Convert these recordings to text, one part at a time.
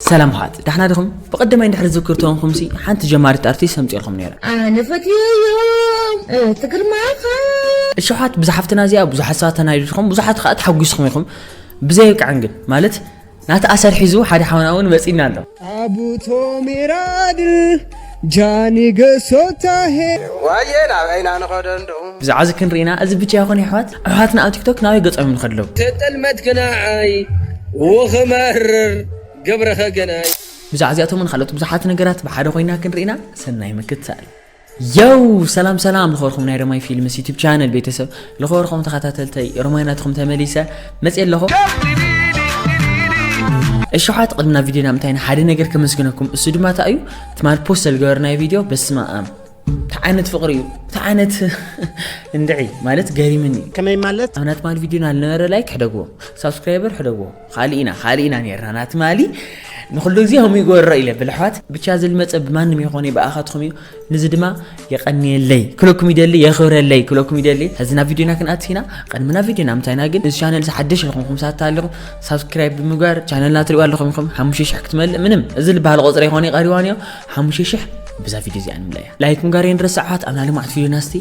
ሰላም ሓት፣ ዳሕና ዲኹም? ብቐደማይ እንድሕር ዝዝክር ተኾንኩምሲ፣ ሓንቲ ጀማሪት ኣርቲስት ኣምጺኤልኩም ነይረ። ኣነ ፈትየዮ እቲ ግርማኻ። እሺ ሓት፣ ብዛ ሓፍትና እዚኣ ብዙሓት ሰባት ተናዲድኩም፣ ብዙሓት ከኣ ተሓጒስኩም ኢኹም። ብዘይ ይብቅዕን ግን፣ ማለት፣ ናቲ ኣሰር ሒዙ ሓደ ሓውና እውን መጺእና ኣሎ። ኣቡቶ ሜራድል ጃኒ ገሶታሄ። ዋየ ናበይና ንኸደንዶ? ብዛዕባ እዚ ክንርኢና፣ እዚ ብቻ ይኾን ኣሕዋት? ኣሕዋትና ኣብ ቲክቶክ ናበይ ገጾም እዮም ንኸድለው? ተጠልመት ክናዓይ ወኸመርር ገብረ ከገናይ። ብዛዕባ እዚኣቶምን ካልኦት ብዙሓት ነገራት ብሓደ ኮይና ክንርኢና ሰናይ ምክትታል። የው ሰላም ሰላም፣ ልኸወርኹም ናይ ሮማይ ፊልምስ ዩቲብ ቻነል ቤተሰብ፣ ልኸወርኹም ተኸታተልተይ ሮማይ ናትኹም ተመሊሰ መፅእ ኣለኹ። እሽሓት፣ ቅድሚ ናብ ቪዲዮና ምታይና ሓደ ነገር ከመስግነኩም። እሱ ድማ እንታይ እዩ? ትማል ፖስት ዝገበርናዮ ቪዲዮ፣ በስመ ኣብ፣ እንታይ ዓይነት ፍቕሪ እዩ፣ እንታይ ዓይነት እንድዒ ማለት ገሪምኒ። ከመይ ማለት? ኣብ ናትማል ቪዲዮና ልነበረ ላይክ ሕደግዎ፣ ሳብስክራይበር ሕደግዎ። ካልእ ኢና፣ ካልእ ኢና ነርና። ናትማሊ ንኹሉ ግዜ ከምኡ ይገብሮ ኢለ ብልሕዋት። ብቻ ዝልመፀ ብማንም ይኾነ ብኣኻትኩም እዩ። ንዚ ድማ የቐንየለይ ክለኩም ይደሊ፣ የኽብረለይ ክለኩም ይደሊ። ሕዚ ናብ ቪዲዮና ክንኣትስ ኢና። ቅድሚ ናብ ቪዲዮና ምታይና ግን፣ እዚ ቻነል እዚ ሓደሽ ዝኾንኩም ሰባት ኣለኹም፣ ሳብስክራይብ ብምግባር ቻነልና ትሪእዋ ኣለኹም ኢኹም። ሓሙሽተ ሽሕ ክትመልእ ምንም፣ እዚ ዝበሃል ቁፅሪ ይኾነ ቀሪዋን እዮ። ሓሙሽተ ሽሕ ብዛ ቪዲዮ እዚኣ ንምለያ። ላይክ ምግባር የንረስዕ ኣሕዋት። ኣብ ናይ ልምዓት ቪዲዮና እስቲ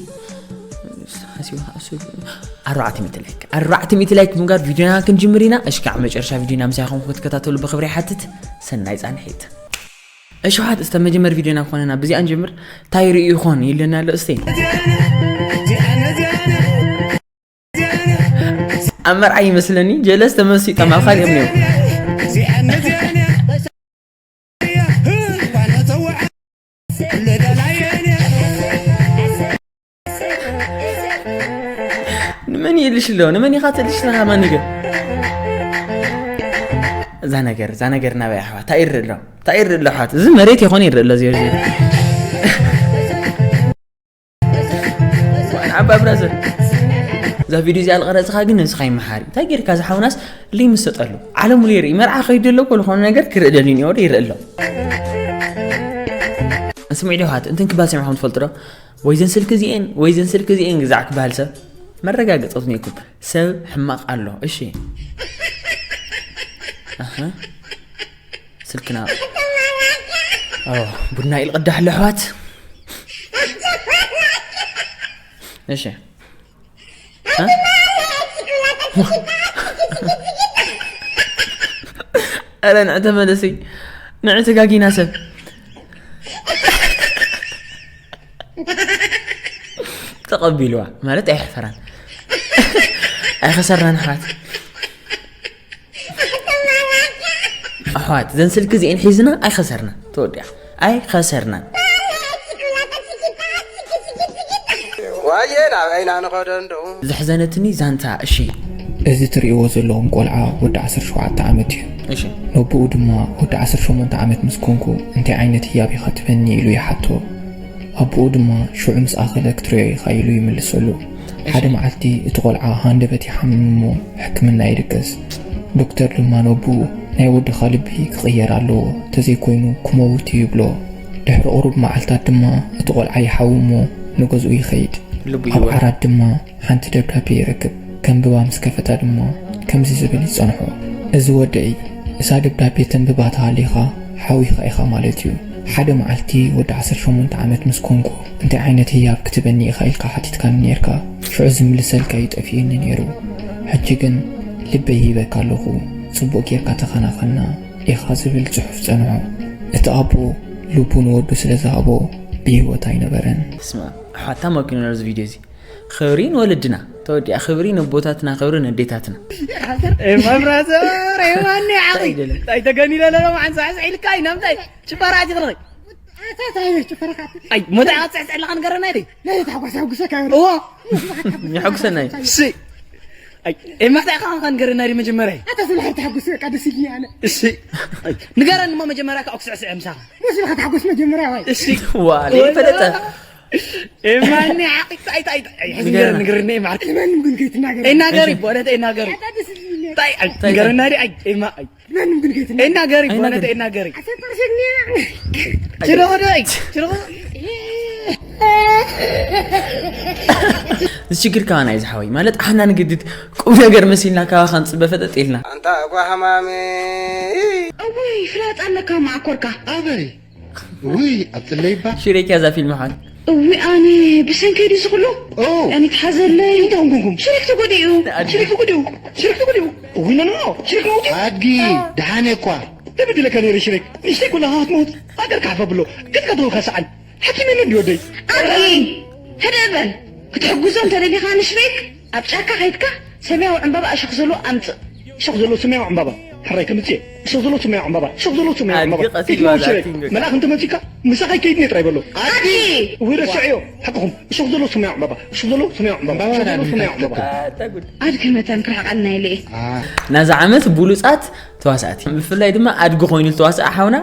ኣርባዕተ ሚእቲ ላይክ፣ ኣርባዕተ ሚእቲ ላይክ ምግባር ቪዲዮና ክንጅምር ኢና። እሽካዕ መጨረሻ ቪዲዮና ምሳይኹም ክትከታተሉ ብኽብሪ ይሓትት። ሰናይ ጻንሒት። እሺ ኣሕዋት፣ እስተ መጀመር ቪዲዮና ኮነና ብዚኣ ንጀምር። ታይ ርእዩ ይኾን ይለና ኣሎ እስቲ። ኣብ መርዓ ይመስለኒ ጀለስ ተመሲጦም ኣብ ካልኦም እዮም። ንመን ይልሽ ኣሎ? ንመን ኢኻ ትልሽ ኣለኻ? ማን ይገ-? እዛ ነገር፣ እዛ ነገር ናበይ ኣሕዋት? እንታይ ይርኢ ኣሎ? እንታይ ይርኢ ኣሎ ኣሕዋት? እዚ መሬት ይኾን ይርኢ ኣሎ፣ እዚ፣ እዚ። ዓባ ብራዘር። እዛ ቪዲዮ እዚኣ ዝቐረጽኻ ግን ንስኻ ይመሓሪ። እንታይ ጌርካ ዝሓውናስ ልይ ምሰጠሉ? ዓለሙ ልይርኢ። መርዓ ከይዱ ኣሎ እኮ ዝኾነ ነገር ክርኢ ደልዩ እኒኦ ዶ ይርኢ ኣሎ? ስምዒ ዶ ኣሕዋት? እንትን ክባል ሰሚዕኹም ትፈልጡ ዶ? ወይ ዘን ስልኪ እዚኤን፣ ወይ ዘን ስልኪ እዚኤን ግዛዕ ክበሃል ሰብ መረጋገፂ ትኒኩም። ሰብ ሕማቕ ኣሎ። እሺ። ኣሃ። ስልክና። ኦ፣ ቡና ኢል ቅዳሕ ለሕዋት። እሺ። እ? ኣረ ንዕ ተመለሲ። ንዕ ተጋጊና ሰብ። ተቐቢልዋ ማለት ኣይሕፈራን። ኣይኸሰርናን ኣሕዋት። ኣሕዋት፣ ዘን ስልኪ እዚኤን ሒዝና ኣይኸሰርናን። ተወዲኣ። ኣይኸሰርናን። ዋየ ናበይና ንኸዶ እንደው? ዘሕዘነትኒ ዛንታ፣ እሺ። እዚ ትርእይዎ ዘለኹም ቆልዓ ወዲ ዓሰርተ ሸውዓተ ዓመት እዩ። እሺ። ነቦኡ ድማ ወዲ ዓሰርተ ሸሞንተ ዓመት ምስ ኮንኩ እንታይ ዓይነት ህያብ ኢኻ ትበኒ ኢሉ ይሓቶ። ኣቦኡ ድማ ሽዑ ምስ ኣኸለ ክትርእዮ ኢኻ ኢሉ ይምልሰሉ። እሺ። ሓደ መዓልቲ እቲ ቆልዓ ሃንደበት ይሓምም እሞ ሕክምና ይድቅስ። ዶክተር ድማ ነቦኡ ናይ ወድኻ ልቢ ክቕየር ኣለዎ፣ ተዘይኮይኑ ክመውት እዩ ይብሎ። ድሕሪ ቁሩብ መዓልታት ድማ እቲ ቆልዓ ይሓዊ እሞ ንገዝኡ ይኸይድ። ልቡ ኣብ ይወር። ዓራት ድማ ሓንቲ ደብዳቤ ይረክብ። ከንብባ ምስ ከፈታ ድማ ከምዚ ዝብል ይጸንሖ። እዚ ወደይ፣ እዛ ደብዳቤ ተንብባ ተሃሊኻ ሓዊኻ ኢኻ ማለት እዩ። ሓደ መዓልቲ ወዲ ዓሰርተ ሸሞንተ ዓመት ምስ ኮንኩ እንታይ ዓይነት ህያብ ክትበኒ ኢኻ ኢልካ ሓቲትካኒ ነይርካ። ሽዑ ዝምልሰልካ እዩ ጠፊኡኒ ነይሩ። ሕጂ ግን ልበይ ሂበካ ኣለኹ። ጽቡቕ ጌርካ ተኸናኸና ኢኻ ዝብል ጽሑፍ ጸንሖ። እቲ ኣቦ ልቡ ንወዱ ስለ ዝሃቦ ብህይወት ኣይነበረን። ስማ፣ ኣሕዋት፣ ታማኪኑ ነዚ ቪድዮ እዚ። ክብሪ ንወለድና። ተወዲኣ። ክብሪ ነቦታትና፣ ክብሪ ነዴታትና። ኤማ ብራዘር፣ ኤማ እኒ ዓቕሊ። እንታይ ደለ? እንታይ ተገኒለ ለሎ መዓንሳ ዕስዒ ኢልካ ኢና ምንታይ? ጭፈራ ኣቲ ክረኸይ። ኣታ እንታይ ጭፈራ ካቲ? ኣይ፣ ሞታ ኣጽዕጽዕ ኣለኻ ንገረና ኢለይ። ናይ ተሓጓስ ሓጉሰካ እዮ። እዎ። የሐጉሰና እዩ። እሺ። ኣይ፣ ኤማ እንታይ ኢኻ ንገረና ኢለይ መጀመርያ? ኣታ ስለ ሕር ተሓጉስ በቃ ደስ ኢልኒ ኣነ። እሺ። ኣይ፣ ንገረኒ እሞ መጀመርያ ካብ ኣኩስዕስዕ ምሳኻ። ሙስሊም ከተሓጎስ መጀመርያ ዋይ። እሺ። ዋ፣ ለይፈለጠ። ኤማኒ ዓቂ ጣይ ጣይ ጣይ። ሕዚ ንገረና። ንገረኒ፣ ንገረኒ፣ ኤማ ዓቂ። ማንም ግን ከይትናገር። ኤናገሪ፣ እሺ። በእውነት ኤናገሪ። ኣታ ደስ ይለኝ። ጣይ፣ ኣይ፣ ጣይ፣ ንገረና ጣይ። ዲ፣ ኣይ፣ ኤማ፣ ኣይ። ማንም ግን ከይትናገር። ኤናገሪ፣ በእውነት ኣይናገሪ። ኤናገሪ። ኣሰፋር ሸግኒ። ኣይ። ችረኸዶ፣ ኣይ፣ ችረኸዶ። ዝችግር ካባና እዩ ዝሓወይ። ማለት ኣሕና ንግድድ ቁም ነገር መሲልና ካባኻ ንጽበ ፈጠጥ ኢልና። ኣንታ ጓ ሃማሚ። እውይ ፍላጥ ኣለካ ማዕኮርካ። ኣበይ? ውይ ኣብ ጥለይባ። ሽሬክ ያዛ ፊልም ሓን። እውይ ኣነ ብሰንከይ ድዩ ዝኽሎ? ኦ ኣነ ትሓዘለይ። እንታይ ኾንኩም? ሽሬክ ተጎዲኡ። ሽሬክ ተጎዲኡ። ሽሬክ ተጎዲኡ። ውይ ኖ ኖ ሽሬክ መውት። ኣድጊ ደሓነ እኳ ተበድለካ ነይረ ሽሬክ። ንሽተይ ኩላ ሃት መውት ኣገር ካሕፈ ብሎ ክትቀጥወልካ ሰዓል ሓኪም የለን ድዩ ወደይ? ኣድጊ ሕደ በል ክትሕግዞ እንተደሊኻ ንሽሬክ ኣብ ጫካ ከይድካ ሰማያዊ ዕምባባ እሾኽ ዘሎ ኣምፅእ። እሾኽ ዘሎ ሰማያዊ ዕምባባ ሕራይ ከምፅእ። እሾኽ ዘሎ ሰማያዊ ዕምባባ እሾኽ ዘሎ ሰማያዊ ዕምባባ ኣድጊ ቀስ ኢልካ ኢልካ ሽሬክ ኣትንገር። መልኣኽ እንተመፂካ ምሳኻ ይከይድ ነየ ጥራይ በሎ። ኣድጊ ውይ ረስዐዮ። ሓቅኹም እሾኽ ዘሎ ሰማያዊ ዕምባባ እሾኽ ዘሎ ሰማያዊ ዕምባባ እሾኽ ዘሎ ሰማያዊ ዕምባባ። ኣታ ጉድ። ኣድጊ መታን ክርሕቐልና ኢለ እየ። ናዛ ዓመት ብሉጻት ተዋሳእቲ ብፍላይ ድማ ኣድጊ ኮይኑ ዝተዋስኣ ሓውና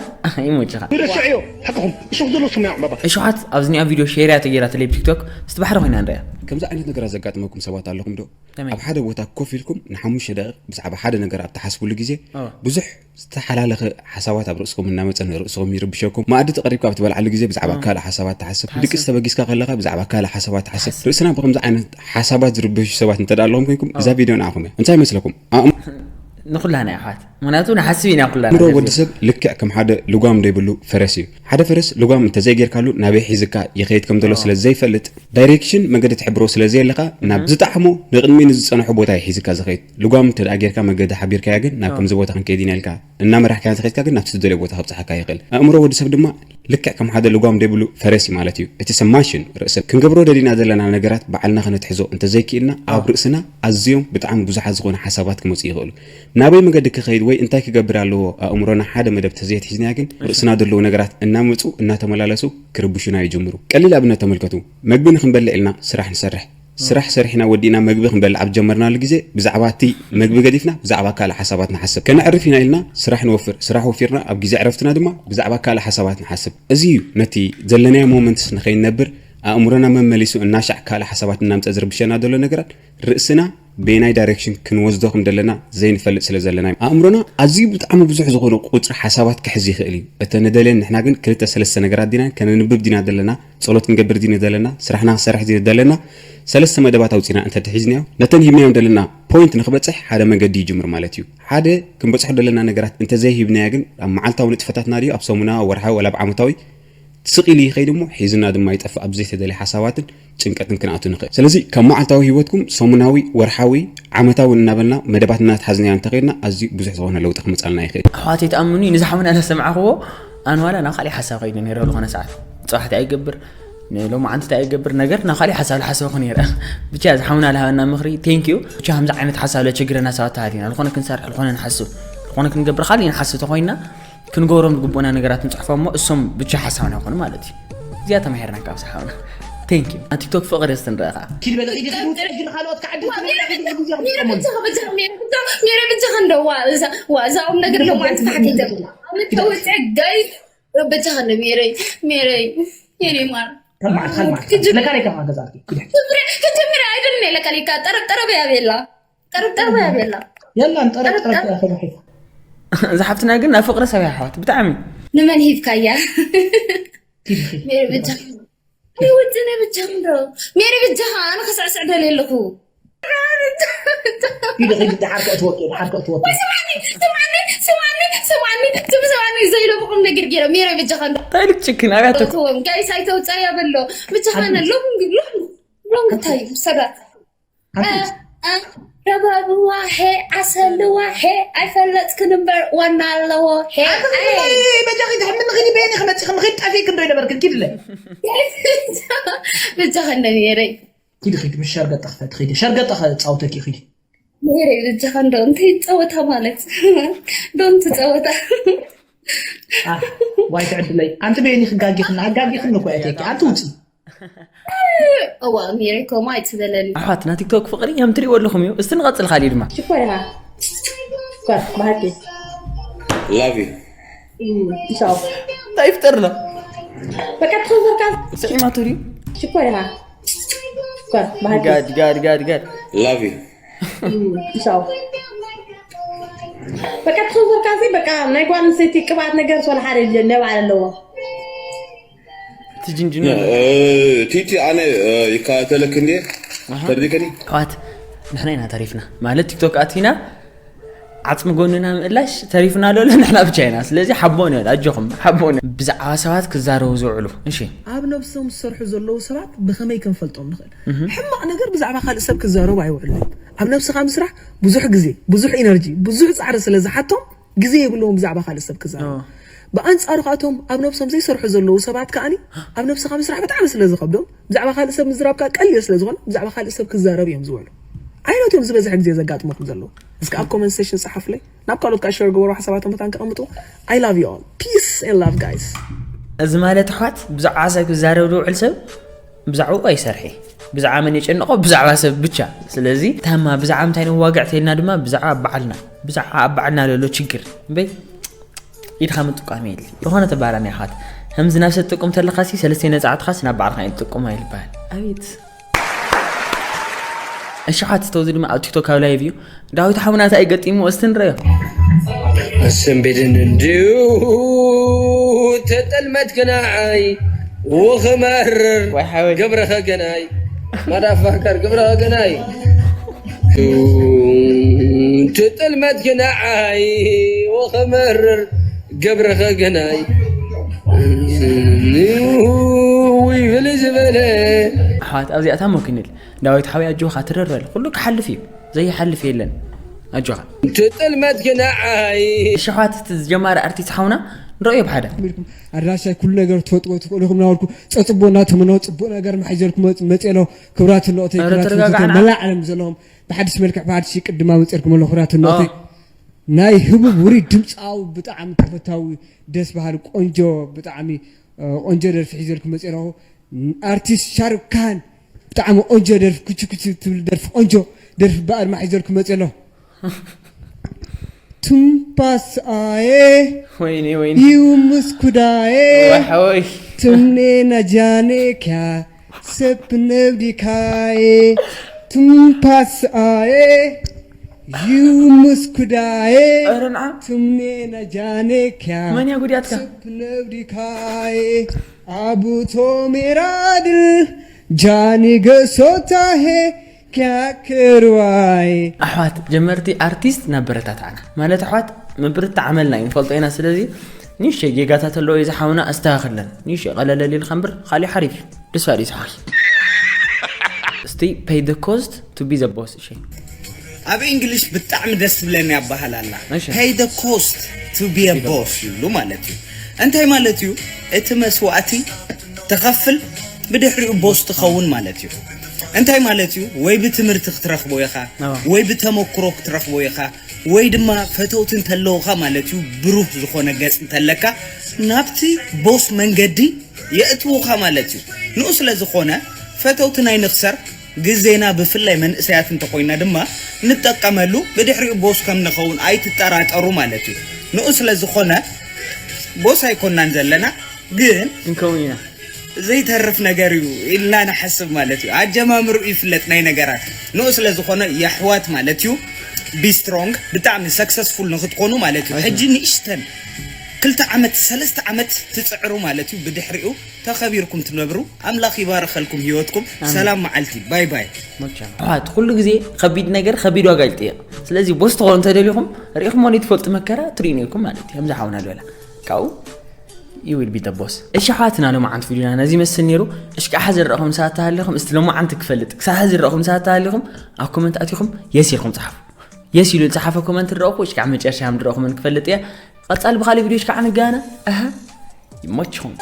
ይሞችኻ። ውይ ረስዐዮ። ሓቅኹም እሾኽ ዘሎ ሰማያዊ ዕምባባ። እሽሓት ኣብዚ ኒኣ ቪድዮ ሼር እያ ተገይራ ተለይ ቲክቶክ ምስቲ ባሕሪ ኮይና ንሪኣ። ከምዚ ዓይነት ነገራት ዘጋጥመኩም ሰባት ኣለኹም ዶ? ከመይ? ኣብ ሓደ ቦታ ኮፍ ኢልኩም ንሓሙሽተ ደቂቕ ብዛዕባ ሓደ ነገር ኣብ ትሓስብሉ ግዜ ኦ። ብዙሕ ዝተሓላለኸ ሓሳባት ኣብ ርእስኹም እናመፀ ንርእስኹም ይርብሸኩም። መኣዲ ተቐሪብካ ኣብ ትበልዓሉ ግዜ ብዛዕባ ካልእ ሓሳባት ትሓስብ። ድቅስ ተበጊስካ ከለኻ ብዛዕባ ካልእ ሓሳባት ትሓስብ። ርእስና ብከምዚ ዓይነት ሓሳባት ዝርበሹ ሰባት እንተ ደኣ ኣለኹም ኮይንኩም እዛ ቪድዮ ንዓኹም እያ። እንታይ ይመስለኩም? ኣእም- ንኩላና ኣሕዋት ምክንያቱ ንሓስብ ኢና ኩላና ኣእምሮ ገርዚ። ወዲ ሰብ ልክዕ ከም ሓደ ልጓም ዘይብሉ ፈረስ እዩ። ሓደ ፈረስ ልጓም እንተዘይጌርካሉ ናበይ ሒዝካ ይኸይድ ከም ዘሎ ስለ ዘይፈልጥ ዳይሬክሽን መገዲ ትሕብሮ ስለ ዘየለካ ናብ ዝጠዓሞ ንቕድሚ ንዝፀንሖ ቦታ እዩ ሒዝካ ዝኸይድ። ልጓም እንተ ደኣ ጌርካ መገዲ ሓቢርካያ ግን ናብ ከምዚ ቦታ ክንከይድ ኢና ኢልካ እናመራሕካያ እንተኸይድካ ግን ናብቲ ትደልዮ ቦታ ከብፅሓካ ይኽእል። ኣእምሮ ወዲ ሰብ ድማ ልክዕ ከም ሓደ ልጓም ዘይብሉ ፈረስ እዩ ማለት እዩ። እቲ ሰብ ማሽን ርእስን ክንገብሮ ደሊና ዘለና ነገራት ባዕልና ከነትሕዞ እንተዘይክኢልና ኣብ ርእስና ኣዝዮም ብጣዕሚ ብዙሓት ዝኾኑ ሓሳባት ክመፁ ይኽእሉ። ናበይ መገዲ ክኸይድ ወይ እንታይ ክገብር ኣለዎ ኣእምሮና ሓደ መደብ ተዘየትሒዝናያ ግን ርእስና ዘለዉ ነገራት እናመፁ እናተመላለሱ ክርብሹና ይጅምሩ። ቀሊል ኣብነት ተመልከቱ። መግቢ ንክንበልዕ ኢልና ስራሕ ንሰርሕ። ስራሕ ሰሪሕና ወዲእና መግቢ ክንበልዕ ኣብ ጀመርናሉ ግዜ ብዛዕባ እቲ መግቢ ገዲፍና ብዛዕባ ካልእ ሓሳባት ንሓስብ። ከነዕርፍ ኢና ኢልና ስራሕ ንወፍር። ስራሕ ወፊርና ኣብ ግዜ ዕረፍትና ድማ ብዛዕባ ካልእ ሓሳባት ንሓስብ። እዚ እዩ ነቲ ዘለናዮ ሞመንትስ ንኸይንነብር ኣእምሮና መመሊሱ እናሻዕ ካልእ ሓሳባት እናምፀ ዝርብሸና ዘሎ ነገራት ርእስና በየናይ ዳይሬክሽን ክንወስዶ ከም ዘለና ዘይንፈልጥ ስለ ዘለና እዩ። ኣእምሮና ኣዝዩ ብጣዕሚ ብዙሕ ዝኾነ ቁፅሪ ሓሳባት ክሕዝ ይኽእል እዩ። እተ ንደልየን ንሕና ግን ክልተ ሰለስተ ነገራት ዲና ከነንብብ ዲና ዘለና ጸሎት ክንገብር ዲና ዘለና ስራሕና ክንሰርሕ ዲና ዘለና ሰለስተ መደባት ኣውፂና እንተተሒዝናዮ ነተን ሂብናዮም ዘለና ፖይንት ንክበፅሕ ሓደ መገዲ ይጅምር ማለት እዩ። ሓደ ክንበፅሖ ዘለና ነገራት እንተዘይሂብናዮ ግን ኣብ መዓልታዊ ንጥፈታትና ድዩ ኣብ ሰሙናዊ ወርሓዊ ወላ ኣብ ዓመታዊ ስቕ ኢሉ ይኸይድ እሞ ሒዝና ድማ ይጠፍእ ኣብ ዘይተደልየ ሓሳባትን ጭንቀትን ክንኣቱ ንኽእል። ስለዚ ካብ መዓልታዊ ህይወትኩም ሰሙናዊ፣ ወርሓዊ፣ ዓመታዊ እናበልና መደባት እናተሓዝናዮ እንተኸይድና ኣዝዩ ብዙሕ ዝኾነ ለውጢ ክመፃልና ይኽእል። ኣሕዋተይ ትኣምኑኒ ንዚ ሓውና እናሰማዕኽዎ ኣነ ዋላ ናብ ካሊእ ሓሳብ ከይደ ነይረ ዝኾነ ሰዓት ፅባሕ እንታይ ይገብር ንሎማዓንቲ እንታይ ይገብር ነገር ናብ ካሊእ ሓሳብ ዝሓሰብኩ ነይረ። ብቻ እዚ ሓውና ዝሃበና ምኽሪ thank you። ብቻ ከምዚ ዓይነት ሓሳብ ለቸግረና ሰባት ተሃሊና ዝኾነ ክንሰርሕ ዝኾነ ንሓስብ ዝኾነ ክንገብር ካሊእ ንሓስብ ተኾይንና ክንገብሮም ዝግቡእና ነገራት ንፅሕፎም እሞ እሶም ብቻ ሓሳብና ይኾኑ ማለት እዩ። እዚኣ ተማሂርና ካብ ዝሓውና thank you። ኣብ ቲክቶክ ፍቕሪ እስቲ ንረኣ ከዓ። ኪድ በለ ኢዲ ኪድ ውፅእ ግን ካልኦት ክዓዲ ሜረ ብጃኻ በጃኻ ሜረ ብጃኻ ሜረ ብጃኻ ሜረ ብጃኻ እንደዋ እዛ ዋ እዛ ቁም ነገር ሎማዓንቲ ታሕኪተ ተውፅዕ ጋይ በጃኻ እንደ ሜረይ ሜረይ የኔ ማር ከማዓት ከማዓት ለካ ለካ ገዛት ኪድ ክጀምር ኣይደልን ለካ ለካ ጠረብ ጠረብ ያቤላ ጠረብ ጠረብ ያቤላ የላን ጠረብ ጠረብ ተባሒት እዛ ሓፍትና ግን ናብ ፍቕሪ ሰብ ኣሕዋት ብጣዕሚ ንመን ሂብካያ ሜረ ብጃኻ ይውፅነ ብቻ እንዶ ሜሪ ብጃኻ ኣነ ክስዕስዕ ደልየ ኣለኹ ኪድ ኪድ ድሓር ከእትወኪ ድሓር ከእትወኪ ስማኒ ስማኒ ስማኒ ስም ስማኒ ስም ስማኒ ዘይሎ ብቁም ነገር ገይረ ሜሪ ብጃኻ እንዶ እንታይ ልክ ጭክን ኣብያተ ተወም ጋይስ ኣይተውፀያ በሎ ብጃኻ ነ ሎሚ ሎሚ ሎሚ እንታይ እዩ ሰራት ረባብዋ ሄ ዓሰልዋ ሄ ኣይፈለጥክን እምበር ዋና ኣለዎ ሄ በጃኺ ድሕምኒ ኺዲ በየኒ ክመፅእ ከም ኺድ ጠፊእክ እንዶ ይነበርክን ኪድለ ብጃኻ እንደ ሜረይ ኪዲ ኺዲ ምስ ሸርገጠ ክፈት ኺዲ ሸርገጠ ፃውተኪ ኺዲ ሜረይ ብጃኻ እንዶ እንታይ ጸወታ ማለት ዶንት ጸወታ ዋይ ትዕድለይ ኣንቲ በየኒ ክጋጊኽና ኣጋጊኽኒ እኮ እቴኪ ኣንቲ ውፂ እዋ ሜሪ ኮማ ኣይትበለኒ ኣሕዋትና ቲክቶክ ፍቕሪ ከም ትሪእዎ ኣለኹም እዩ። እስቲ ንቐፅል ካሊእ ድማ ሽኮር ኢኻ ሽኮር ባህቲ Love you. ቻው እንታይ ይፍጠር ኣሎ በቃ ትኸዘርካ ስዒማቶ ድዩ ሽኮር ኢኻ ሽኮር ባህቲ ጋድ ጋድ ጋድ ጋድ Love you. ቻው በቃ ትኸዘርካ ሲ በቃ ናይ ጓል ኣንስተይቲ ቅብኣት ነገር ሶል ሓደ ነባዕል ኣለዎ ትጅንጅኑ ቲቲ ኣነ ይከታተለክ እንዴ ተርዲከኒ ኣሕዋት ንሕና ኢና ተሪፍና ማለት ቲክቶክ ኣቲና ዓፅሚ ጎንና ምእላሽ ተሪፍና ሎለ ንሕና ብቻ ኢና ስለዚ ሓቦ ንበል ኣጆኹም ሓቦ ንበል ብዛዕባ ሰባት ክዛረቡ ዝውዕሉ እሺ ኣብ ነብሶም ዝሰርሑ ዘለዉ ሰባት ብኸመይ ክንፈልጦም ንኽእል ሕማቕ ነገር ብዛዕባ ካልእ ሰብ ክዛረቡ ኣይውዕሉ ኣብ ነብስኻ ምስራሕ ብዙሕ ግዜ ብዙሕ ኢነርጂ ብዙሕ ፃዕሪ ስለ ዝሓቶም ግዜ የብለዎም ብዛዕባ ካልእ ሰብ ክዛረቡ ብኣንፃሩ ካቶም ኣብ ነብሶም ዘይሰርሑ ዘለዉ ሰባት ከዓኒ ኣብ ነብስኻ ምስራሕ ብጣዕሚ ስለ ዝኸብዶም ብዛዕባ ካልእ ሰብ ምዝራብ ከዓ ቀሊል ስለ ዝኾነ ብዛዕባ ካልእ ሰብ ክዛረብ እዮም ዝውዕሉ ዓይነት እዮም ዝበዝሐ ግዜ ዘጋጥመኩም ዘለዉ እስከ ኣብ ኮመንት ሴሽን ፀሓፉለይ ናብ ካልኦት ከዓ ሸር ገበሩ ሓሳባቶም መታን ከቐምጡ I love you all peace and love guys እዚ ማለት ኣሕዋት ብዛዕባ ሰብ ክዛረብ ዝውዕል ሰብ ብዛዕባኡ ኣይሰርሒ ብዛዕባ መን የጨንቆ ብዛዕባ ሰብ ብቻ ስለዚ ታማ ብዛዕባ ምንታይ ንዋግዕ ተልና ድማ ብዛዕባ በዓልና ብዛዕባ ኣብ በዓልና ዘሎ ችግር እምበይ ኢድኻ ምጥቋም የድሊ ዝኾነ ተባራኒ ኣሕዋት ከምዚ ናብ ሰብ ትጥቁም ተለኻሲ ሰለስተ ነፃዕትኻስ ናብ ባዕልኻ እዩ ትጥቁም ኣይልበሃል ኣቤት እሺ ሓት ተውዚ ድማ ኣብ ቲክቶክ ኣብ ላይቭ እዩ ዳዊት ሓሙና እንታይ ገጢሙ እስቲ ንረዮ ስንቢድን እንድዩ ተጠልመት ግናዓይ ውኽመርር ወይ ሓወይ ግብርኸ ግናይ ማዳፋከር ግብርኸ ግናይ ተጠልመት ግናዓይ ውኽመርር ግብርኸ ግናይ ውይ ብልይ ዝበለ ኣሕዋት ኣብዚኣ ታሞ ክንል ዳዊት ሓወይ ኣጆኻ ትረረል ኩሉ ክሓልፍ እዩ ዘይሓልፍ የለን ኣጆኻ ተጠልመት ግናዓይ እሺ ኣሕዋት እቲ ዝጀማሪ ኣርቲስት ሓውና ንረእዮ ብሓደ ኣድራሻይ ኩሉ ነገር ትፈጥዎ ትኽእሉ ኢኹም ናበልኩ ፀፅቦ እናተመነው ፅቡቅ ነገር መሓይዘልኩ መፅእ ኣሎ ክብራት ኣለቕተይ ኧረ ክብራት ተረጋጋዕና። ፈተውተይ መላእ ዓለም ዘለኹም ብሓድሽ መልክዕ ብሓድሽ ቅድማ መፅርኩም ኣሎ ክብራት ኣለቕተይ ናይ ህቡብ ውሪ ድምፃዊ ብጣዕሚ ተፈታዊ ደስ በሃሊ ቆንጆ ብጣዕሚ እ፣ ቆንጆ ደርፊ ሒዘልኩ መፅእ ኣለኹ ኣርቲስት ሻሩካን ብጣዕሚ ቆንጆ ደርፊ ኩቹ ኩቹ ትብል ደርፊ ቆንጆ ደርፊ ብኣድማ ሒዘልኩ መፅእ ኣለኹ ትምፓስኣየ ወይኔ ወይኔ ይውምስ ኩዳየ ሓወይ ትምኔ ናጃኔ ክያ ሰብ ነብዲካየ ትምፓስኣየ ይውምስ ኩዳየ ኧረ ንዓ ትምኔ ናጃኔ ክያ መን እያ ጉድያትካ ሰብ ነብዲካየ ኣቡቶ ሜራድል ጃኒ ገሶታሄ ክያክርዋይ ኣሕዋት ጀመርቲ ኣርቲስት ናበረታታዕና ማለት ኣሕዋት ምብርት ዓመልና እዩ ንፈልጦ ኢና ስለዚ ንእሽተይ ጌጋታት ኣለዎ እዩ ዝሓውና ኣስተካክለን ንእሽተይ ቀለለል ኢልካ እምበር ካሊእ ሓሪፍ እዩ ደስ ባል እዩ ዝሓወይ እስቲ pay the cost to be the boss እሺ ኣብ እንግሊሽ ብጣዕሚ ደስ ትብለኒ ኣባሃል ኣላ እሺ። pay the cost to be a boss ይብሉ ማለት እዩ እንታይ ማለት እዩ እቲ መስዋእቲ ተኸፍል ብድሕሪኡ ቦስ ትኸውን ማለት እዩ እንታይ ማለት እዩ ወይ ብትምህርቲ ክትረኽቦ ኢኻ ኣዎ። ወይ ብተመክሮ ክትረኽቦ ኢኻ ወይ ድማ ፈተውቲ እንተለውኻ ማለት እዩ ብሩህ ዝኾነ ገፅ እንተለካ ናብቲ ቦስ መንገዲ የእትውኻ ማለት እዩ ንኡ ስለ ዝኾነ ፈተውቲ ናይ ንኽሰር ግዜና ብፍላይ መንእሰያት እንተኾይና ድማ ንጠቀመሉ ብድሕሪኡ ቦስ ከም ንኸውን ኣይትጠራጠሩ ማለት እዩ ንኡ ስለ ዝኾነ ቦስ ኣይኮናን ዘለና ግን ክንከውን ኢና ዘይተርፍ ነገር እዩ ኢልና ንሓስብ ማለት እዩ ኣጀማምሩ ይፍለጥ ናይ ነገራት ንኡ ስለ ዝኾነ የሕዋት ማለት እዩ be strong ብጣዕሚ successful ንክትኮኑ ማለት እዩ ሕጂ ንእሽተን ክልተ ዓመት ሰለስተ ዓመት ትፅዕሩ ማለት እዩ ብድሕሪኡ ተኸቢርኩም ትነብሩ ኣምላኽ ይባርኸልኩም ህይወትኩም ሰላም መዓልቲ ባይ ባይ ኣሕዋት ኩሉ ግዜ ከቢድ ነገር ከቢድ ዋጋ ይጥየቕ ስለዚ ቦስ ትኾኑ እንተደሊኹም ርኢኹሞ ንትፈልጡ መከራ ትርእዩ ነርኩም ማለት እዩ ከምዚ ሓውና ዝበላ ካብኡ you will be the boss እሺ ኣሕዋትና ሎማዓንቲ ቪድዮና ነዚ ይመስል ነይሩ እሽካዓ ዝረእኹም ንሳት ተሃሊኹም እስቲ ሎማዓንቲ ክፈልጥ ክሳብ ዝረእኹም ንሳት ተሃሊኹም ኣብ ኮመንት ኣቲኹም የስ ኢልኩም ፀሓፉ የስ ኢሉ ዝፀሓፈ ኮመንት ዝረእኹ እሽካዓ መጨረሻ ከም ዝረእኹምን ክፈልጥ እየ ቀፃሊ ብካሊእ ቪድዮ እሽካዓ ንጋነ ኣሃ ይመችኹም